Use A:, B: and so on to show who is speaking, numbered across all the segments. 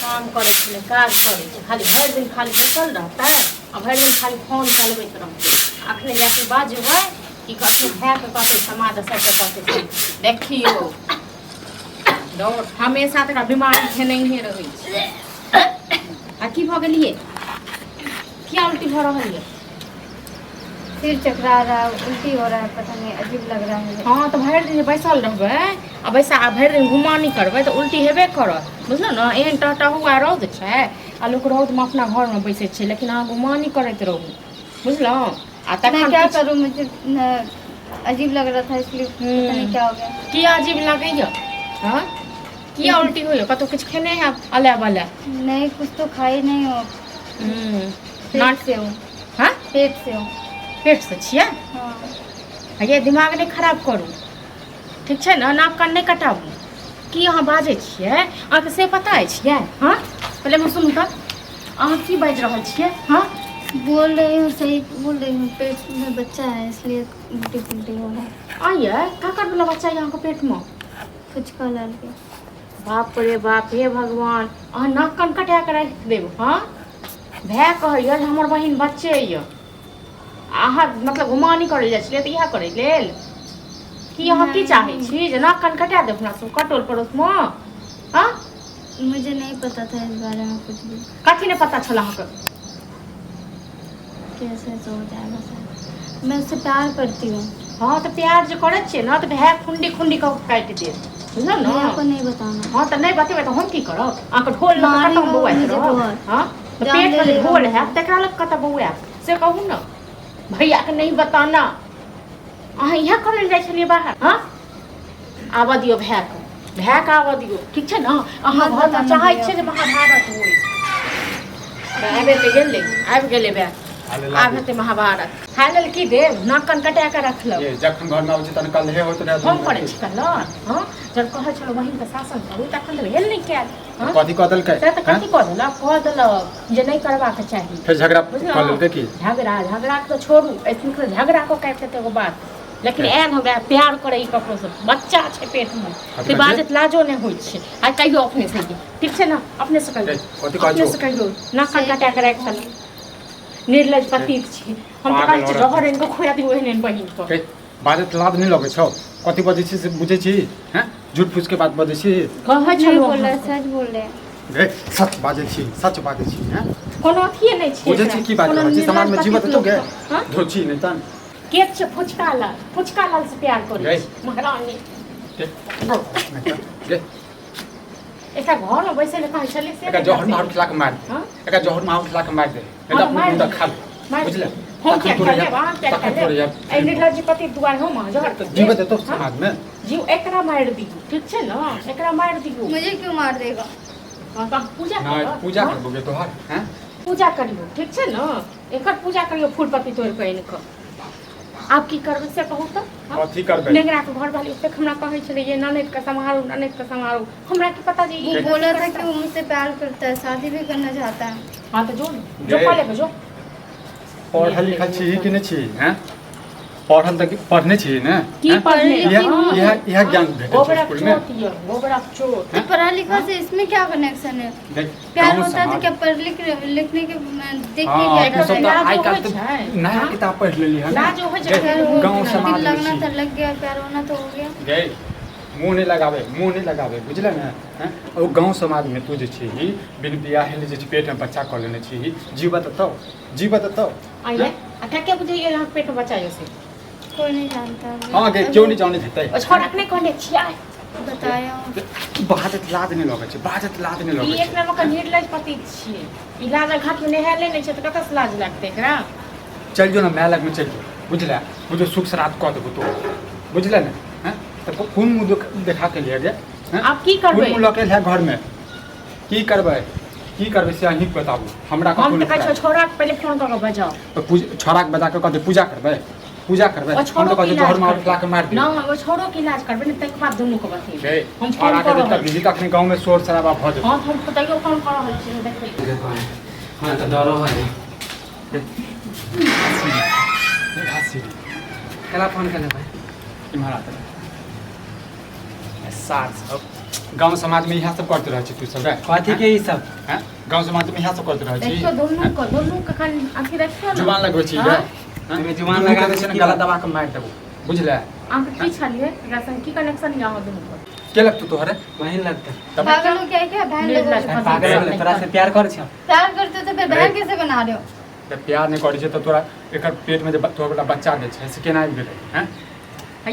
A: काम करै छलै, काज करै छै, खाली भरि दिन खाली बैसल रहतै आ भरि दिन खाली फोन चलबैत रहतै। अखने जाके बाजबै कि कहतै भायके, कहतै समाज सबके, कहतै से देखियौ डर हमेशा तकरा बीमारी खेनैहे रहै छै। आ की भऽ गेलियै? किया उल्टी भऽ रहल यऽ?
B: सिर चकरा रहा है, उल्टी हो रहा है, पता नहीं, अजीब लग रहा है मुझे।
A: हँ, तऽ भरि दिन जे बैसल रहबै आ बैसा आ भरि दिन गुमानी करबै तऽ उल्टी हेबे करत, बुझलहुँ ने? एहन टहटहुआ रौद छै आ लोक रौदमे अपना घरमे बैसै छै, लेकिन अहाँ गुमानी करैत रहू, बुझलहुँ? आ
B: मैं
A: तखन
B: क्या
A: किछु
B: करूँ? मुझे न, अजीब लग रहा था, इसलिए पता नहीं क्या हो गया।
A: किया अजीब लागैए? हँ, किया उल्टी होइए? कतहु किछु खेने हैब अला बला?
B: नहीं, कुछ तो खाई नहीं हो। पेट से हूँ।
A: हँ?
B: पेट से हूँ।
A: पेटसँ छियै?
B: हाँ।
A: ये दिमाग नहि खराब करू, ठीक छै ने? नाक कान नहि कटाबू। की अहाँ बाजै छियै, अहाँके से पता अछि ये? हँ, पहिले हम सुनू तऽ अहाँ की बाजि रहल छियै? हँ,
B: बोल रही हूँ, सही बोल रही हूँ। पेट में बच्चा है, इसलिए उल्टी पुल्टी हो रहा है।
A: आइए काकर वाला बच्चा यऽ अहाँके पेटमे?
B: फुचका लाल के।
A: बाप रे बाप, हे भगवान, अहाँ नाक कान कटा कऽ राखि देब। हँ, भाय कहैए जे हमर बहिन बच्चे यऽ, अहाँ मतलब घुमानी करै जाइ छलियै तऽ इएह करै लेल की? अहाँ की चाहै छी जे नाक कान कटा देब हमरा सबके टोल पड़ोसमे? हँ?
B: मुझे नहीं पता था इस बारे में कुछ भी।
A: कथी नहि पता छल अहाँके?
B: कैसे ऐसे हो जाएगा सर? मैं उससे प्यार करती हूँ।
A: हँ, तऽ प्यार जे करै छियै ने तऽ भाय खुंडी खुंडी कऽ काटि देत, बुझलहुँ ने?
B: भैया को नहीं बताना।
A: हँ, तऽ नहि बतेबै तऽ हम की करब? अहाँके ढोल लऽ कऽ कतऽ हम
B: मारेगा
A: बौआइत
B: मुझे
A: रहब?
B: बहुत।
A: हँ, तऽ
B: जान
A: पेटमे
B: ले
A: जे
B: लेगा
A: ढोल
B: मुझे।
A: हैत तकरा लग कतऽ बौआयब, से कहू ने। भैयाके नहीं बताना, अहाँ इएह करै लए जाइ छलियै बाहर? हँ, आबऽ दियौ भायके, भायके आबऽ दियौ, ठीक छै ने? अहाँ
B: मत
A: घरमे
B: बताना
A: चाहै
B: भैया
A: छियै जे महाभारत होइ। आबि तऽ गेलै, आबि गेलै भाय। आब हेतै महाभारत। खाय लेल की देब? नाक कान कटा कऽ रखलक।
C: ये जखन घरमे आबै छै तखन कल्हे होइत रहै।
A: हम करै छी कहलहुँ? हँ, जब कहै छलहुँ बहिनके शासन करू तखन तऽ भेल नहि कयल। हँ?
C: कथी कऽ देलकै?
A: से तऽ कथी कऽ देलक? कऽ देलक जे नहि करबाक चाही।
C: फेर झगड़ा
A: बुझलहुँ?
C: कऽ लेलकै की?
A: झगड़ा, झगड़ा तऽ छोड़ू, ऐसन झगड़ा कऽ काटि देतै एगो बात, लेकिन आयल हमरा प्यार करै ककरोसँ, बच्चा छै पेटमे,
C: कथी
A: से
C: कहै छै?
A: बाजत लाजो नहि होइ छै। आ कहियौ अपनेसँ, ठीक छै ने? अपनेसँ कहियौ।
C: कथी कहै
A: अपनेसँ
C: छौ?
A: कहियौ, नाक कान कटा कऽ राखि देलक। निर्लज पतित छी हम तऽ।
C: पागल
A: कहै छी
C: औरत।
A: जहर आनि कऽ खुआ दियौ एहन एहन बहिनके।
C: हे, बाजत लाज नहि लगै छौ? कथी बजै छी से बुझै छी? हैं, झूठ फूस के बात बजै छी?
A: कहै
B: नहीं
A: छलहुँ
B: बोल रहे,
A: अहाँके।
B: सच बोल रहे हैं।
C: गे, सच बाजै छी, सच बाजै छी? हैं,
A: कोनो अथिए नहि छै
C: बुझै
A: एकरा।
C: छी की बाजि
A: कोनो
C: रहल छी? समाजमे
A: निर्लज
C: जीवत
A: पतित
C: हेतौ गे?
A: लोकके। हँ?
C: धोची नहि तन
A: के छै फुचका लाल? फुचका लाल से प्यार करै
C: गै।
A: छी महारानी।
C: गे, नहि तन गे।
A: एकरा घरमे बैसै लए कहै छलियै से
C: एकरा
A: नहि
C: जहर
A: बैसै।
C: माहौर खिला के मारि दे।
A: हँ?
C: एकरा जहर माहौर खिला के मारि दे, नहीं
A: हँ,
C: तऽ अपने
A: मारि
C: मुँह
A: दे।
C: खा ले।
A: मारि
C: बुझले?
A: हम
C: तखन
A: किया
C: तोरे
A: खा लेब? अहाँ किया
C: तखन
A: खा लेब?
C: तोरे आब।
A: एहि निर्लज्ज पति दुआरे हम अहाँ जहर
C: तऽ जीवत हेतौ
A: हँ?
C: समाजमे?
A: जीव, एकरा मारि दियौ, ठीक छै ने? एकरा मारि दियौ।
B: मुझे क्यों मार देगा?
A: हँ, तऽ अहाँ पूजा
C: नहि
A: करब।
C: पूजा
A: हँ?
C: करबो गे तोहर? हैं?
A: पूजा करियौ, ठीक छै ने? एकर पूजा करियौ, फूल पत्ती तोड़ि कऽ आनि कऽ। आब की करबै से कहू तऽ? हँ?
C: कथी करबै?
A: नेंगरा के घर वाली ओतेक हमरा कहै छलै ये ननैद के सम्हारू, ननैद के सम्हारू। हमरा की पता जे ई
B: वो बोला था कि वो मुझसे प्यार करता है, शादी भी करना चाहता है।
A: हाँ, तऽ जो जो
C: गे।
A: कऽ लेबै जो।
C: पढ़ल लिखल छी कि नहि छी? हैं, पढ़ल तऽ पढ़ने छी ने?
A: की
C: हैं?
A: पढ़ने?
C: इएह
A: हाँ।
C: इएह इएह ज्ञान भेटै छै
A: गोबरक
C: स्कूलमे?
A: चोट यऽ, गोबरक चोट।
B: तो पढ़ा लिखा से इसमें क्या कनेक्शन है?
C: देख,
B: प्यार
C: गाँव
B: होता है तो
C: समाज
B: क्या पढ़ लिख लिखने के देख के
C: हाँ,
B: क्या
C: तू सब
B: करना
C: तऽ
B: है?
A: लाजो
C: आइ काल्हि
A: होइ
C: तऽ
A: छै।
C: नया
A: हाँ?
C: किताब पढ़ि लेली हन।
A: लाजो होइ छै।
C: गे,
B: प्यार
C: गाँव
B: हो
C: समाज
B: दिल
C: मे
B: लगना
C: छी
B: था, लग गया, प्यार होना तो हो गया।
C: गै, मुँह नहि लगाबै, मुँह नहि लगाबै, बुझले ने? हैं, ओ गाँव समाजमे तू जे छिही, बिन बियाहे जे छै पेटमे बच्चा कऽ लेने छिही, जीवत तऽ जीवत तऽ
A: आइए आ के बुझैए अहाँके पेटमे बच्चा यऽ से?
B: कोई नहीं जानता अभी।
C: हँ गे, केओ नहि जानैत हेतै।
A: ओ छोड़ा के नहि कहने छियै?
B: बताया हूँ।
C: बाजत लाज नहि लगै छै, बाजत लाज नहि
A: ई
C: लगै
A: एक
C: छै।
A: नंबर के निर्लज पति छियै। ई लाज घाट मे नहायले नहि छै तऽ कतऽ से लाज लागतै एकरा?
C: चलि जो ने माय लगमे, चलि जो, बुझले? बुझो सुख श्राद्ध कऽ देबो तो, बुझले ने? हैं, तऽ कोन मुँह देखा के लिए गे? हैं?
A: आब की
C: कोन
A: करबै?
C: मुँह लऽ के एलहे घरमे? की करबै, की करबै से अहीं बताबू हमरा।
A: हम
C: कखनो
A: तऽ कहै छियै छोड़ा के पहिले फोन कऽ के बजाउ।
C: छोड़ाके बजा कऽ कहतै पूजा करबै, पूजा करबै।
A: ओ
C: हम
A: छोड़ो
C: तऽ
A: के
C: कहै
A: इलाज
C: जहर मार
A: करबै
C: खिला के मारि दियौ।
A: नहि, ओ छोड़ो के इलाज करबै ने, ताहिके बाद दुनू के बतेबै।
C: गे,
A: हम फोन
C: छोड़ाके
A: कऽ
C: जे
A: रहल
C: तकलीफ
A: छी।
C: तखने गाँवमे शोर शराबा भऽ जेतै।
A: हँ, तऽ हम तैयो फोन कऽ रहल छी, देखै।
D: हमरा तऽ डरो होइ। केना फोन केने भाइ?
C: इम्हर आ तनी। सार सब गाँव समाज में इएह सब करते रहै छी तू सब रे।
D: कथी के ई सब?
C: हैं? गाँव समाज में इएह सब करते रहै छी।
A: देखियो दुनू को, दुनू के खाली अथी रखियो ना।
C: जुबान लगबै छी रे।
A: हाँ?
C: हैं?
D: एहिमे जुबान
C: दुनू के
D: लगाबै
C: जे छै ने
D: छी की
C: गला
D: बात?
C: दबा के मारि देबो, बुझले?
A: अहाँके की छलियै एकरा संग की कनेक्शन यऽ अहाँ दुनू के?
C: के लगतौ तोहरे?
D: बहिन लगतै।
C: तब
B: पागल हो क्या? क्या बहन
A: निर्लज।
B: लोग
D: हम पागल हो गेलै, तोरा से प्यार करै छियौ।
B: प्यार करते हो तो फिर बहन कैसे बना रहे हो?
C: तऽ प्यार नहि करै छै तऽ तोरा एकर पेटमे जे तोहर वाला बच्चा जे छै से केना आबि गेलै? हैं?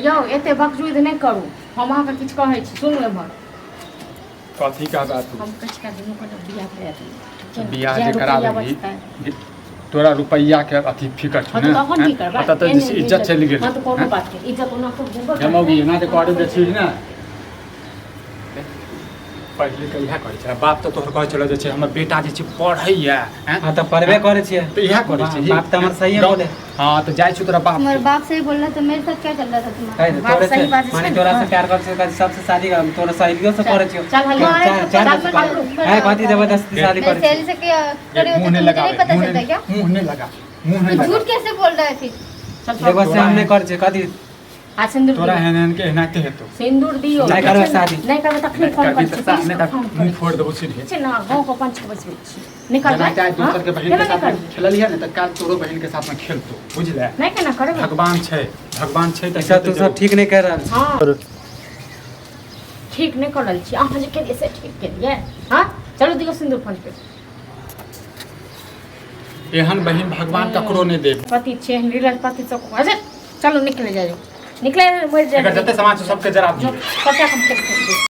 A: यौ एते बकचूद नहि करू, हम अहाँके किछु कहै छी, सुनू एम्हर।
C: कथी कहबा तू?
A: हम कहै छी कि दुनू के बियाह करा दियौ, ठीक छै ने?
C: बियाह
A: जे
C: जे करा
A: रुपैआ
C: देबही
A: बचतै।
C: तोरा रुपैआ के अथी फिकर छौ
A: हाँ
C: ने?
A: तऽ तहन की
C: हैं?
A: करबै?
C: ओतऽ तऽ जे छै इज्जत चलि गेलै।
A: हाँ तऽ कोनो
C: हैं?
A: बात नहि, इज्जत ओना तऽ जेबो
C: हे मौगी,
A: करतै।
C: एना जे करै जे छी ने, पहिले के इएह करै छलै। बाप तऽ तोहर कहै छलै जे छै हमर बेटा जे छै पढ़ैया, हैं?
D: हाँ तऽ पढ़बे करै छियै।
C: तऽ इएह करै छी।
D: बाप तऽ हमर सहिए
C: गाँव-
D: बोले।
C: हाँ तऽ जाइ छी तोरा बाप
B: तुम्हारे
C: के।
B: बाप सही बोल रहा तो मेरे साथ क्या चल रहा था तुम्हारा?
D: कहि दे,
A: बाप
D: तोरे
A: सही
D: से
A: बात छै
D: माने
A: ने?
D: तोरा से
A: हाँ।
D: प्यार करै छियौ, कहै सबसे शादी करब, तोरा सहेलियो से करै छियौ।
A: चल हल्ला।
D: चार चार
A: चल,
D: बजे
A: पकड़ू।
D: है कथी जबरदस्ती शादी
B: मैं
D: करै छियौ?
B: सहेली से क्या करे
C: मुँह
B: होते
C: नहि
B: तो मुझे
C: लगाबै,
B: नहीं पता
C: मुँह
B: चलता
C: नहि-
B: क्या?
C: मुँह नहि लगा, मुँह नहि
B: तो
C: लगा।
B: झूठ कैसे बोल रहा है फिर?
A: चल
D: देखो से हम नहि करै छियै कथी।
A: आ सिन्दूर
C: तोरा
A: दियौ।
C: एहन एहन के एनाहिते हेतौ।
A: सिन्दूर दियौ।
D: नहि करबै शादी।
A: नहि करबै तखने फोन
C: करबी
A: करै
C: तऽ
A: छी,
C: साफ
A: पुलिस
C: नहि
A: के
C: तऽ
A: फोन
C: मुँह
A: करै छी।
C: फोड़ि देबौ सीधे।
A: छै ने गाँव के पंच के बजबै छी, नहि करबै?
C: जेनाहिते आइ दोसर के
A: हाँ?
C: बहिन के
A: केना नहि
C: साथ में
A: करबै?
C: खेललियै ने तऽ काल्हि तोरो बहिन के साथ में खेलतौ, बुझले?
A: नहि केना करबै?
C: भगवान छै, भगवान छै तऽ
D: ई सब तू सब ठीक नहि कर रहल छी।
A: हाँ ठीक नहि कर रहल छी अहाँ, जे केलियै से ठीक केलियै? हाँ चलू दियौ सिन्दूर फोन पे।
C: एहन बहिन भगवान ककरो नहि देब।
A: पति छै नीरज पति सब। अच्छा चलू निकले जाइयो, निकले मरि
C: एकर
A: जाइयो।
C: जते समाज छै सबके जरा
A: जो
C: दियौ।
A: सबटा हम फेर फेर।